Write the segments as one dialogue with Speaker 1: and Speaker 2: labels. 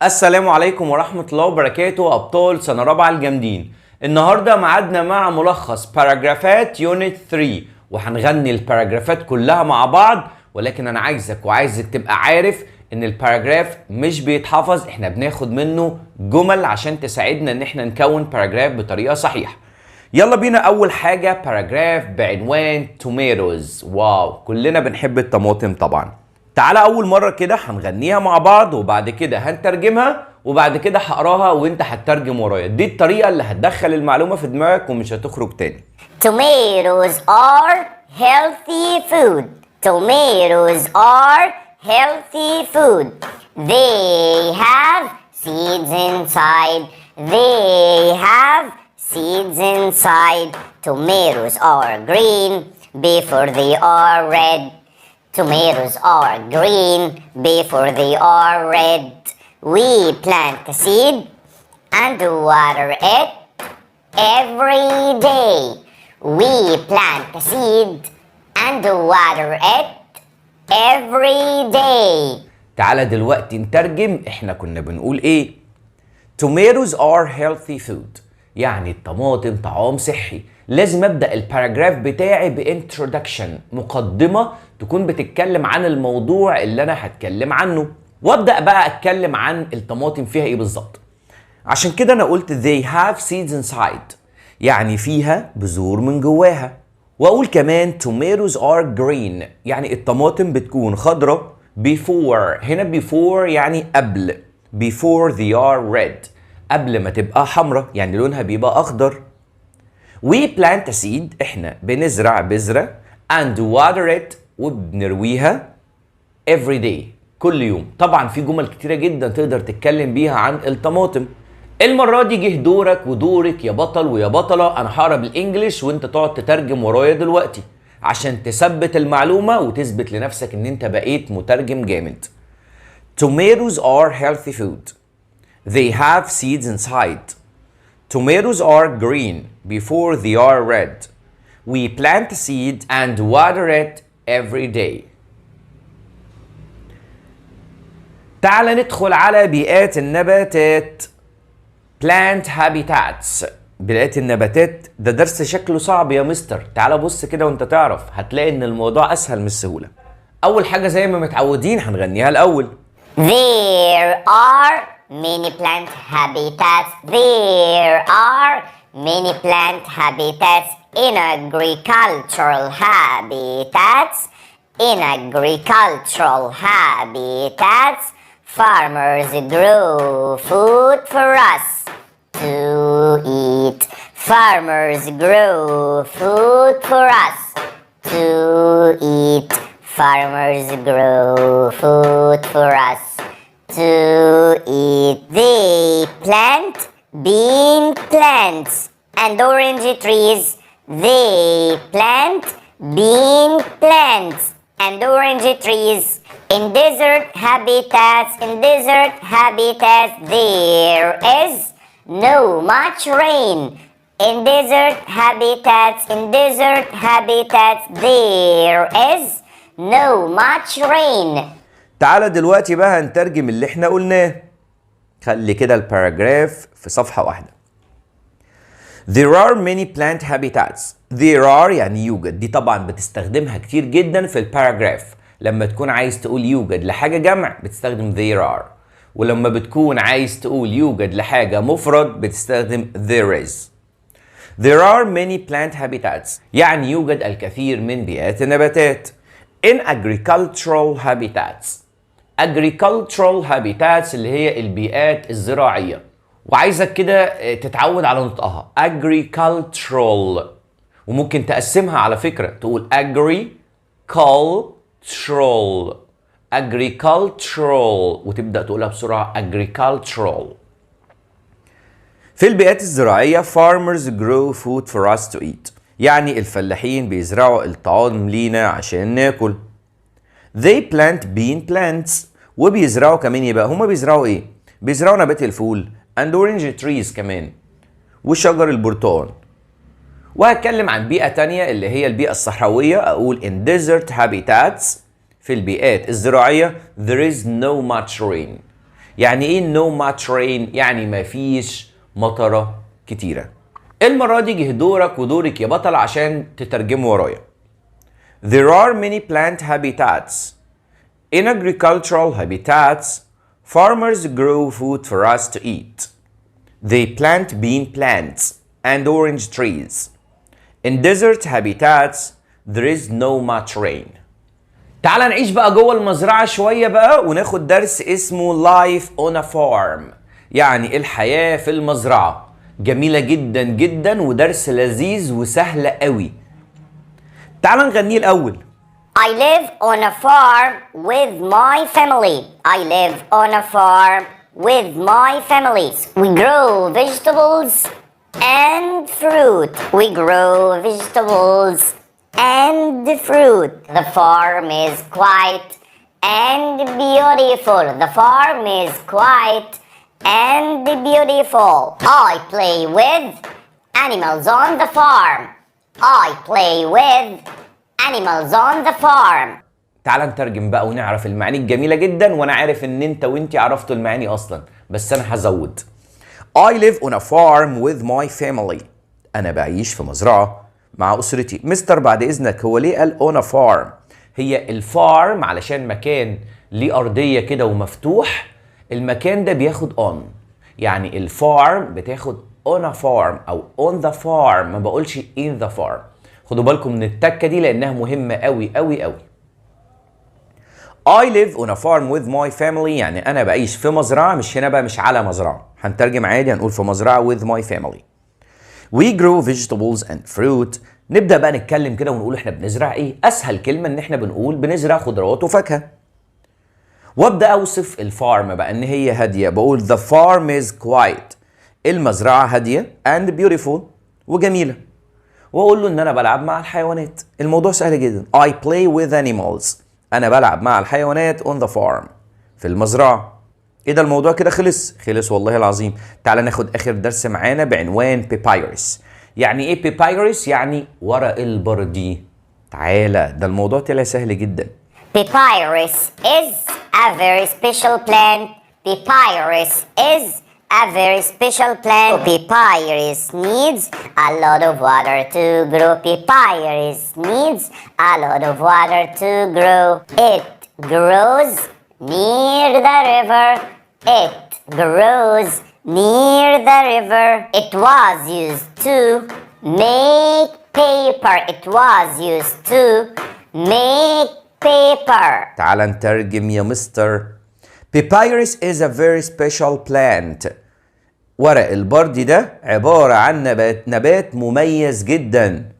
Speaker 1: السلام عليكم ورحمة الله وبركاته، أبطال سنة رابعة الجامدين. النهاردة معادنا مع ملخص باراجرافات unit 3، وهنغني الباراجرافات كلها مع بعض. ولكن أنا عايزك وعايزك تبقى عارف إن ال paragraph مش بيتحفظ، إحنا بناخد منه جمل عشان تساعدنا إن إحنا نكون paragraph بطريقة صحيحة. يلا بينا. أول حاجة paragraph بعنوان tomatoes. wow، كلنا بنحب الطماطم طبعا. تعالى أول مرة كده هنغنيها مع بعض، وبعد كده هنترجمها، وبعد كده هقراها وانت هتترجم ورايا. دي الطريقة اللي هتدخل المعلومة في دماغك ومش هتخرج تاني.
Speaker 2: Tomatoes are healthy food. Tomatoes are healthy food. They have seeds inside. They have seeds inside. Tomatoes are green before they are red. Tomatoes are green before they are red. We plant the seed and water it every day. We plant the seed and water it every day.
Speaker 1: تعالى دلوقتي نترجم احنا كنا بنقول ايه. Tomatoes are healthy food، يعني الطماطم طعام صحي. لازم ابدا ال paragraph بتاعي ب introduction، مقدمه تكون بتتكلم عن الموضوع اللي انا هتكلم عنه، وابدا بقى اتكلم عن الطماطم فيها ايه بالظبط. عشان كده انا قلت they have seeds inside، يعني فيها بذور من جواها. واقول كمان tomatoes are green، يعني الطماطم بتكون خضرة. before، هنا before يعني قبل، before they are red، قبل ما تبقى حمرة، يعني لونها بيبقى اخضر. we plant a seed، احنا بنزرع بذرة، and water it، وبنرويها، every day، كل يوم. طبعا في جمل كتيرة جدا تقدر تتكلم بيها عن الطماطم. المرة دي جه دورك ودورك يا بطل ويا بطلة. انا هقرا بال English وانت تقعد تترجم ورايا دلوقتي عشان تثبت المعلومة وتثبت لنفسك ان انت بقيت مترجم جامد. Tomatoes are healthy food. They have seeds inside. Tomatoes are green before they are red. We plant a seed and water it every day. تعال ندخل على بيئات النباتات. Plant habitats، بيئات النباتات. ده درس شكله صعب يا مستر. تعال بص كده وانت تعرف، هتلاقي ان الموضوع اسهل من السهولة. اول حاجة زي ما متعودين هنغنيها الاول.
Speaker 2: There are many plant habitats. There are many plant habitats in agricultural habitats. In agricultural habitats, farmers grow food for us to eat. Farmers grow food for us to eat. Farmers grow food for us to eat. They plant bean plants and orange trees. They plant bean plants and orange trees. In desert habitats, in desert habitats, there is no much rain. In desert habitats, in desert habitats, there is no much rain.
Speaker 1: تعالى دلوقتي بقى هنترجم اللي احنا قلناه. خلي كده ال paragraph في صفحة واحدة. There are many plant habitats. There are يعني يوجد. دي طبعا بتستخدمها كتير جدا في ال paragraph. لما تكون عايز تقول يوجد لحاجة جمع بتستخدم there are، ولما بتكون عايز تقول يوجد لحاجة مفرد بتستخدم there is. There are many plant habitats، يعني يوجد الكثير من بيئات النباتات. In agricultural habitats، agricultural habitats اللي هي البيئات الزراعية. وعايزك كده تتعود على نطقها agricultural، وممكن تقسمها على فكرة، تقول agricultural، agricultural، وتبدأ تقولها بسرعة agricultural. في البيئات الزراعية farmers grow food for us to eat، يعني الفلاحين بيزرعوا الطعام لينا عشان ناكل. They plant bean plants، وبيزرعوا كمان، يبقى هما بيزرعوا ايه؟ بيزرعوا نبات الفول and orange trees كمان، وشجر البرتقال. وهتكلم عن بيئة تانية اللي هي البيئة الصحراوية، أقول in desert habitats، في البيئات الزراعية there is no much rain، يعني ايه no much rain؟ يعني ما فيش مطرة كتيرة. المرة دي جه دورك ودورك يا بطل عشان تترجموا ورايا. There are many plant habitats. In agricultural habitats, farmers grow food for us to eat. They plant bean plants and orange trees. In desert habitats, there is no much rain. تعال نعيش بقى جوه المزرعة شوية بقى وناخد درس اسمه Life on a Farm، يعني الحياة في المزرعة. جميلة جدا جدا ودرس لذيذ وسهل قوي. تعال نغنيه الأول.
Speaker 2: I live on a farm with my family. I live on a farm with my family. We grow vegetables and fruit. We grow vegetables and fruit. The farm is quiet and beautiful. The farm is quiet and beautiful. I play with animals on the farm. I play with animals on the farm.
Speaker 1: تعال نترجم بقى ونعرف المعاني الجميلة جدا، وانا عارف ان انت وانتي عرفتوا المعاني اصلا، بس انا هزود. I live on a farm with my family. انا بعيش في مزرعة مع اسرتي. مستر بعد اذنك، هو ليه قال on a farm؟ هي ال farm علشان مكان ليه ارضية كده ومفتوح، المكان ده بياخد on. يعني ال farm بتاخد on a farm او on the farm، ما بقولش in the farm. خدوا بالكم من التكة دي لانها مهمة قوي قوي قوي. I live on a farm with my family، يعني أنا بعيش في مزرعة، مش هنا بقى مش على مزرعة، هنترجم عادي، هنقول في مزرعة with my family. We grow vegetables and fruit. نبدأ بقى نتكلم كده ونقول احنا بنزرع ايه. أسهل كلمة إن احنا بنقول بنزرع خضروات وفاكهة. وابدأ أوصف ال farm بقى إن هي هادية، بقول the farm is quiet. المزرعة هادية and beautiful وجميلة. واقول له ان انا بلعب مع الحيوانات. الموضوع سهل جدا. I play with animals. انا بلعب مع الحيوانات on the farm، في المزرعه. ايه ده، الموضوع كده خلص؟ خلص والله العظيم. تعال ناخد اخر درس معانا بعنوان papyrus. يعني ايه papyrus؟ يعني ورق البردي. تعالى، ده الموضوع طلع سهل جدا.
Speaker 2: Papyrus is a very special plant. Papyrus is a very special plant. Papyrus needs a lot of water to grow. Papyrus needs a lot of water to grow. It grows near the river. It grows near the river. It was used to make paper. It was used to make paper.
Speaker 1: تعال نترجم يا مستر. Papyrus is a very special plant. ورق البردي ده عبارة عن نبات مميز جدا.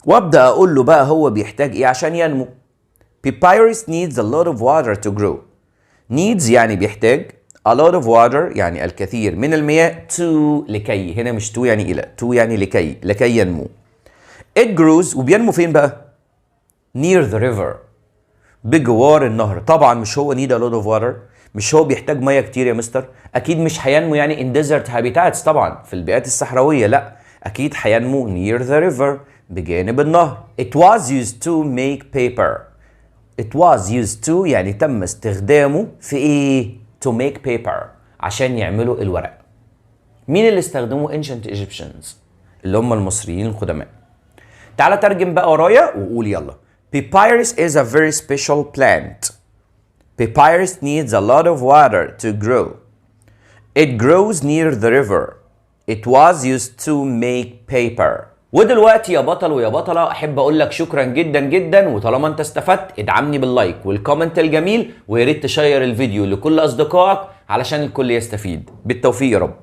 Speaker 1: وابدأ أقول له بقى هو بيحتاج إيه عشان ينمو. Papyrus needs a lot of water to grow. Needs يعني بيحتاج، a lot of water يعني الكثير من المياه، to لكي، هنا مش to يعني إلى، to يعني لكي، لكي ينمو. It grows، وبينمو فين بقى؟ Near the river، بجوار النهر. طبعا مش هو need a lot of water؟ مش هو بيحتاج ميه كتير يا مستر؟ اكيد مش هينمو يعني in desert habitats، طبعا في البيئات الصحراويه، لا، اكيد هينمو near the river، بجانب النهر. It was used to make paper. It was used to يعني تم استخدامه في ايه؟ To make paper، عشان يعملوا الورق. مين اللي استخدموه؟ Ancient Egyptians، اللي هم المصريين القدماء. تعالى ترجم بقى ورايا وقول يلا. Papyrus is a very special plant. Papyrus needs a lot of water to grow. It grows near the river. It was used to make paper. ودلوقتي يا بطل ويا بطلة، أحب أقول لك شكرا جدا جدا، وطالما أنت استفدت ادعمني بال like وال comment الجميل، ويا ريت تشير الفيديو لكل أصدقائك علشان الكل يستفيد. بالتوفيق يا رب.